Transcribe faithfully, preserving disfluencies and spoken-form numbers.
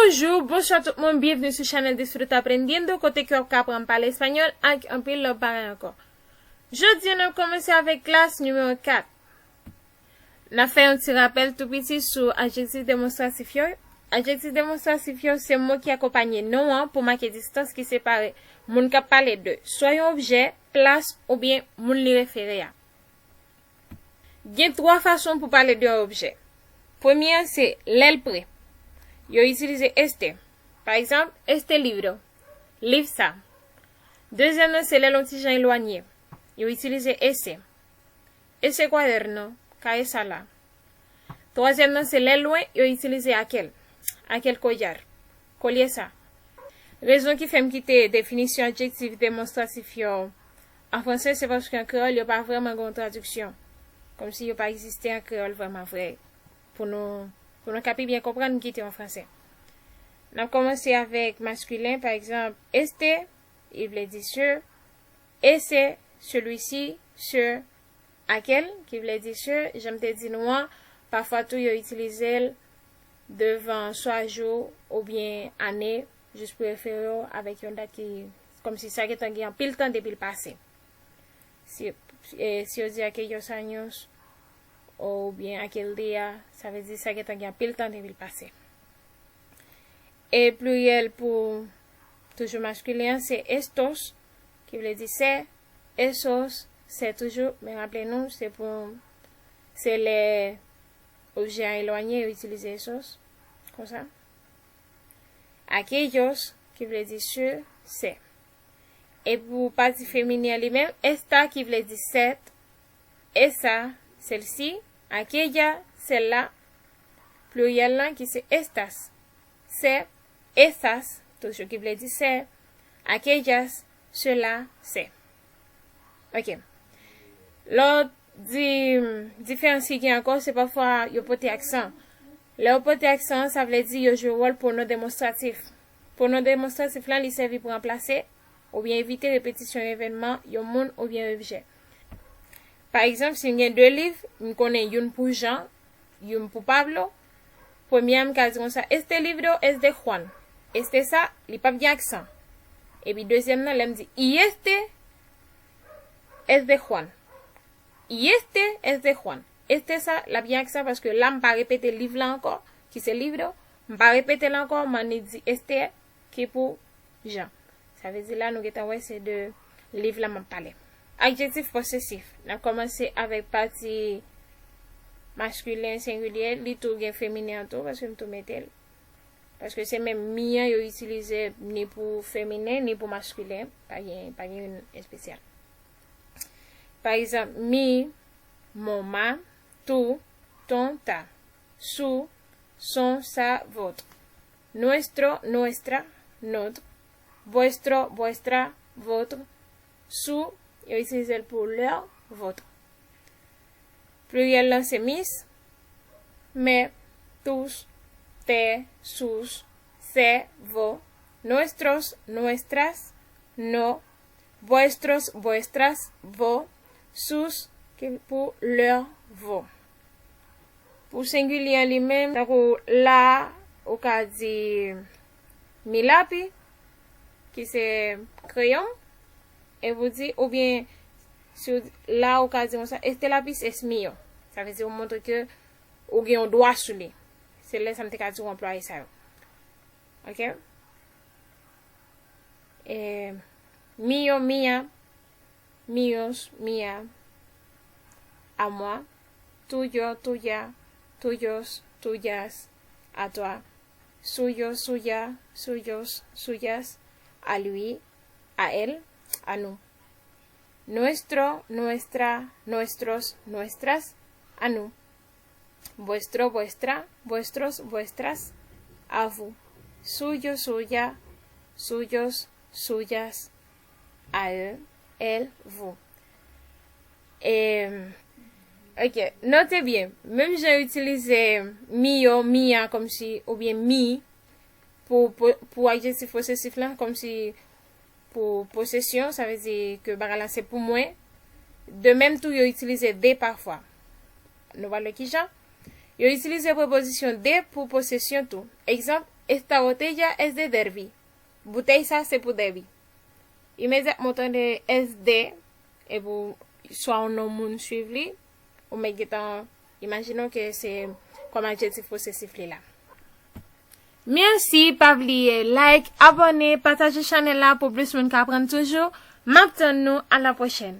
Bonjou, bonswa tout moun, byenvni sou chanèl Disfruta Aprendiendo, kote ke w ap ka aprann pale espanyòl ak anpil lòt bagay ankò. Jodi a, n ap kòmanse avèk klas nimewo kat. N ap fè yon ti rapèl tou piti sou adjektif demonstratif yo. Adjektif demonstratif yo se mo ki akonpanye non an pou make distans ki separe moun k ap pale de swa yon objè, plas, oubyen moun li refere a. Gen twa fason pou pale de yon objè. Premye an se lè l pre. Yo itilize este. Pa egzanp, este libro, liv sa. Dezyèm nan se lè l yon ti jan elwanye. Yo itilize ese. Ese cuaderno, kaye sa la. Twazyèm nan se lè l lwen, yo itilize aquel. Aquel collar, kolye sa. Rezon ki fè m kite definisyon adjektif demonstratif yo an franse, se paske an kreyòl, yo pa vrèman gen yon tradiksyon. Kòmsi yo pa egziste an kreyòl vrèman vre. Pou nou, pou nou ka pi byen konprann, m kite yo an franse. N ap kòmanse avèk maskilen, pa egzanp, este, li vle di ce, ese, celui-ci, ce, aquel, ki vle di ce, jan m te di nou an, pafwa tou yo itilize l devan swa jou oubyen ane, jis pou refere yo avèk yon dat ki, kòmsi sa gentan gen anpil tan depi l pase. Si, e, si yo di aquellos años, oubyen aquel día, sa vle di sa gentan gen anpil tan depi l pase. E pliryèl pou toujou maskilen an, se estos, ki vle di se, esos, se toujou, men raple nou, se pou, se lè objè a elwanye, yo itilize esos, konsa. Aquellos, ki vle di ce, se. E pou pati feminen an li menm, esta, ki vle di cette, esa, celle-ci, aquella, celle-là, pliryèl lan ki se estas, se, esas, toujou ki vle di se, aquellas, cela, se. Ok. Lòt di, diferans ki gen ankò, se pafwa yo pote aksan. Lè yo pote aksan, sa vle di yo jwe wòl pwonon demonstratif. Pwonon demonstratif lan, li sèvi pou ranplase oubyen evite repetisyon evènman yon moun oubyen objè. Pa egzanp, si m gen de liv, m konnen youn pou Jean, youn pou Pablo. Premye a, m ka di konsa, este libro es de Juan. Este sa, li p ap gen aksan. Epi dezyèm nan, lè m di, y este es de Juan. Y este es de Juan. Este sa, l ap gen aksan paske la, m pa repete liv la ankò, ki se libro. M pa repete l ankò, m annik di este ki pou Jean. Sa vle di la, nou gentan wè se de liv la m ap pale. Adjektif posesif. N ap kòmanse avèk pati maskilen sengilye. Li tou gen feminen an tou, paske m tou mete l. Paske se menm mi an yo itilize ni pou feminen, ni pou maskilen. Pa gen, pa gen youn espesyal. Pa egzanp, mi, mon, ma, tu, ton, ta. Su, son, sa, votre. Nuestro, nuestra, notre. Vuestro, vuestra, votre. Su, yo itilize l pou leur, votre. Pliryèl lan se mis, mes, tus, tes, sus, ses, vos. Nuestros, nuestras, nos. Vuestros, vuestras, vos. Sus, ki pou leur, vos. Pou sengilye an li menm, tankou la, ou ka di mi lápiz, ki se kreyon, e pou di, oubyen, si w, la, ou ka di konsa, este lápiz es mío. Sa vle di ou montre ke ou gen yon dwa sou li. Se lè sa m te ka di w anplwaye sa yo. Ok? E, mío, mía, míos, mía, à moi, tuyo, tuya, tuyos, tuyas, à toi, suyo, suya, suyos, suyas, à lui, à elle, à nous. Nuestro, nuestra, nuestros, nuestras, à nous. Vuestro, vuestra, vuestros, vuestras, à vous. Suyo, suya, suyos, suyas, à eux, elles, vous. E, ok, note byen, menm jan yo itilize mío, mía, kòmsi, oubyen mi, pou, pou, pou adjektif posesif la, kòmsi pou posesyon, sa vle di ke bagay la se pou mwen. De menm tou, yo itilize de pafwa. Nou pral wè kijan. Yo itilize prepozisyon de pou posesyon tou. Egzanp, Esta botella es de Derby. Boutèy sa se pou Derby. Imedyatman w tande S D, epi w, swa yon non moun swiv li, ou mèt gentan imajine w ke se kòm adjektif posesif li la. Mèsi, pa bliye like, abòne, pataje chanèl la pou plis moun ka aprann toujou. M ap tann nou, a la pwochèn.